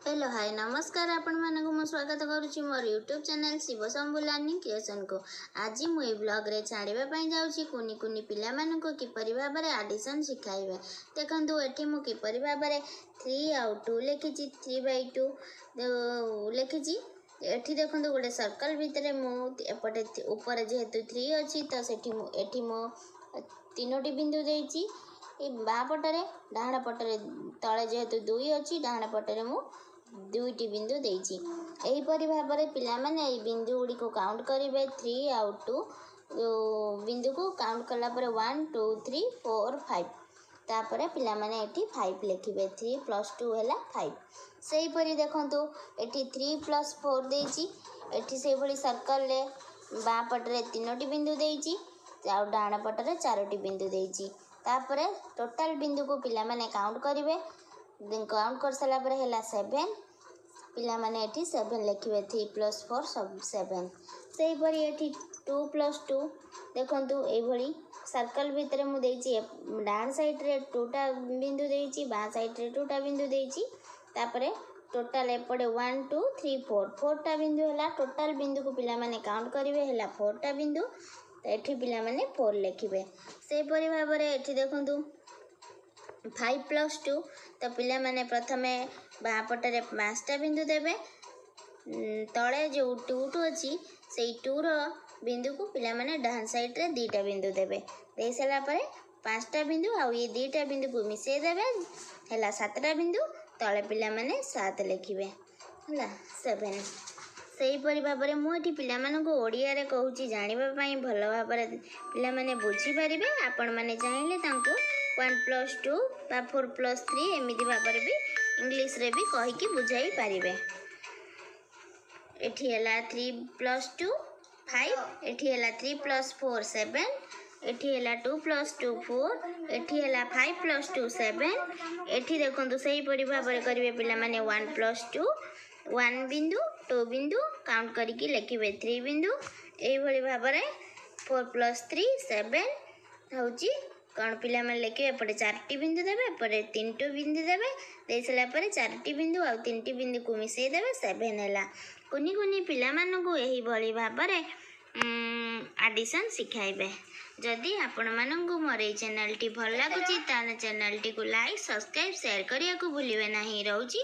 Hello, high, ନମସ୍କାର। ଆପଣମାନଙ୍କୁ ମୁଁ ସ୍ୱାଗତ କରୁଛି ମୋର ୟୁଟ୍ୟୁବ୍ ଚ୍ୟାନେଲ୍ ଶିବଶମ୍ଭୁ ଲର୍ଣ୍ଣିଂ କ୍ରିଏସନ୍କୁ। ଆଜି ମୁଁ ଏଇ ବ୍ଲଗ୍ରେ ଛାଡ଼ିବା ପାଇଁ ଯାଉଛି କୁନି କୁନି ପିଲାମାନଙ୍କୁ କିପରି ଭାବରେ ଆଡ଼ିସନ୍ ଶିଖାଇବେ। ଦେଖନ୍ତୁ, ଏଠି ମୁଁ କିପରି ଭାବରେ ଥ୍ରୀ ଆଉ ଟୁ ଲେଖିଛି, 3/2 ଲେଖିଛି। ଏଠି ଦେଖନ୍ତୁ, ଗୋଟେ ସର୍କଲ୍ ଭିତରେ ମୁଁ ଏପଟେ ଉପରେ ଯେହେତୁ ଥ୍ରୀ ଅଛି, ତ ସେଠି ମୁଁ ଏଠି ମୁଁ ତିନୋଟି ବିନ୍ଦୁ ଦେଇଛି ଏ ବାଁ ପଟରେ। ଡାହାଣ ପଟରେ ତଳେ ଯେହେତୁ ଦୁଇ ଅଛି, ଡାହାଣ ପଟରେ ମୁଁ ଦୁଇଟି ବିନ୍ଦୁ ଦେଇଛି। ଏହିପରି ଭାବରେ ପିଲାମାନେ ଏଇ ବିନ୍ଦୁ ଗୁଡ଼ିକୁ କାଉଣ୍ଟ କରିବେ। ଥ୍ରୀ ଆଉ ଟୁ ବିନ୍ଦୁକୁ କାଉଣ୍ଟ କଲା ପରେ 1, 2, 3, 4, 5। ତାପରେ ପିଲାମାନେ ଏଠି ଫାଇଭ୍ ଲେଖିବେ। ଥ୍ରୀ ପ୍ଲସ୍ ଟୁ ହେଲା ଫାଇଭ୍। ସେହିପରି ଦେଖନ୍ତୁ, ଏଠି ଥ୍ରୀ ପ୍ଲସ୍ ଫୋର୍ ଦେଇଛି। ଏଠି ସେଇଭଳି ସର୍କଲରେ ବାଁ ପଟରେ ତିନୋଟି ବିନ୍ଦୁ ଦେଇଛି ଆଉ ଡାହାଣ ପଟରେ ଚାରୋଟି ବିନ୍ଦୁ ଦେଇଛି। ତାପରେ ଟୋଟାଲ୍ ବିନ୍ଦୁକୁ ପିଲାମାନେ କାଉଣ୍ଟ କରିବେ। କାଉଣ୍ଟ କରିସାରିଲା ପରେ ହେଲା ସେଭେନ୍। ପିଲାମାନେ ଏଠି ସେଭେନ୍ ଲେଖିବେ। Three plus four seven. ସେହିପରି ଏଠି ଟୁ ପ୍ଲସ୍ ଟୁ। ଦେଖନ୍ତୁ, ଏଇଭଳି ସର୍କଲ୍ ଭିତରେ ମୁଁ ଦେଇଛି। ଡାହାଣ ସାଇଡ଼୍ରେ ଟୁଟା ବିନ୍ଦୁ ଦେଇଛି, ବାଁ ସାଇଡ଼୍ରେ ଟୁଟା ବିନ୍ଦୁ ଦେଇଛି। ତାପରେ ଟୋଟାଲ୍ ଏପଟେ one, two, three, four, four ବିନ୍ଦୁ ହେଲା। ଟୋଟାଲ୍ ବିନ୍ଦୁକୁ ପିଲାମାନେ କାଉଣ୍ଟ କରିବେ, ହେଲା ଫୋର୍ଟା ବିନ୍ଦୁ। ତ ଏଠି ପିଲାମାନେ ଫୋର୍ ଲେଖିବେ। ସେହିପରି ଭାବରେ ଏଠି ଦେଖନ୍ତୁ, ଫାଇଭ୍ ପ୍ଲସ୍ ଟୁ। ତ ପିଲାମାନେ ପ୍ରଥମେ ବାଁ ପଟରେ ପାଞ୍ଚଟା ବିନ୍ଦୁ ଦେବେ। ତଳେ ଯେଉଁ ଟୁ ଟୁ ଅଛି, ସେଇ ଟୁର ବିନ୍ଦୁକୁ ପିଲାମାନେ ଡାହାଣ ସାଇଡ଼୍ରେ ଦୁଇଟା ବିନ୍ଦୁ ଦେବେ। ଦେଇସାରିଲା ପରେ ପାଞ୍ଚଟା ବିନ୍ଦୁ ଆଉ ଇଏ ଦୁଇଟା ବିନ୍ଦୁକୁ ମିଶାଇ ଦେବେ, ହେଲା ସାତଟା ବିନ୍ଦୁ। ତଳେ ପିଲାମାନେ ସାତ ଲେଖିବେ, ହେଲା ସେଭେନ୍। ସେହିପରି ଭାବରେ ମୁଁ ଏଠି ପିଲାମାନଙ୍କୁ ଓଡ଼ିଆରେ କହୁଛି ଜାଣିବା ପାଇଁ, ଭଲ ଭାବରେ ପିଲାମାନେ ବୁଝିପାରିବେ। ଆପଣମାନେ ଚାହିଁଲେ ତାଙ୍କୁ ୱାନ୍ ପ୍ଲସ୍ ଟୁ ବା ଫୋର୍ ପ୍ଲସ୍ ଥ୍ରୀ ଏମିତି ଭାବରେ ବି ଇଂଲିଶରେ ବି କହିକି ବୁଝାଇ ପାରିବେ। ଏଠି ହେଲା ଥ୍ରୀ ପ୍ଲସ୍ ଟୁ ଫାଇଭ୍। ଏଠି ହେଲା ଥ୍ରୀ ପ୍ଲସ୍ ଫୋର୍ ସେଭେନ୍। ଏଠି ହେଲା ଟୁ ପ୍ଲସ୍ ଟୁ ଫୋର୍। ଏଠି ହେଲା ଫାଇଭ୍ ପ୍ଲସ୍ ଟୁ ସେଭେନ୍। ଏଠି ଦେଖନ୍ତୁ, ସେହିପରି ଭାବରେ କରିବେ ପିଲାମାନେ। ୱାନ୍ ପ୍ଲସ୍ ଟୁ, ୱାନ୍ ବିନ୍ଦୁ, ଟୁ ବିନ୍ଦୁ କାଉଣ୍ଟ କରିକି ଲେଖିବେ ଥ୍ରୀ ବିନ୍ଦୁ। ଏଇଭଳି ଭାବରେ ଫୋର୍ ପ୍ଲସ୍ ଥ୍ରୀ ସେଭେନ୍ ହେଉଛି କ'ଣ ପିଲାମାନେ ଲେଖିବେ? ଏପଟେ ଚାରିଟି ବିନ୍ଦୁ ଦେବେ, ଏପଟେ ତିନିଟି ବିନ୍ଦୁ ଦେବେ। ଦେଇସାରିଲା ପରେ ଚାରିଟି ବିନ୍ଦୁ ଆଉ ତିନିଟି ବିନ୍ଦୁକୁ ମିଶାଇ ଦେବେ, ସେଭେନ୍ ହେଲା। କୁନି କୁନି ପିଲାମାନଙ୍କୁ ଏହିଭଳି ଭାବରେ ଆଡ଼ିସନ୍ ଶିଖାଇବେ। ଯଦି ଆପଣମାନଙ୍କୁ ମୋର ଏଇ ଚ୍ୟାନେଲ୍ଟି ଭଲ ଲାଗୁଛି, ତାହେଲେ ଚ୍ୟାନେଲ୍ଟିକୁ ଲାଇକ୍, ସବସ୍କ୍ରାଇବ୍, ସେୟାର କରିବାକୁ ଭୁଲିବେ ନାହିଁ। ରହୁଛି।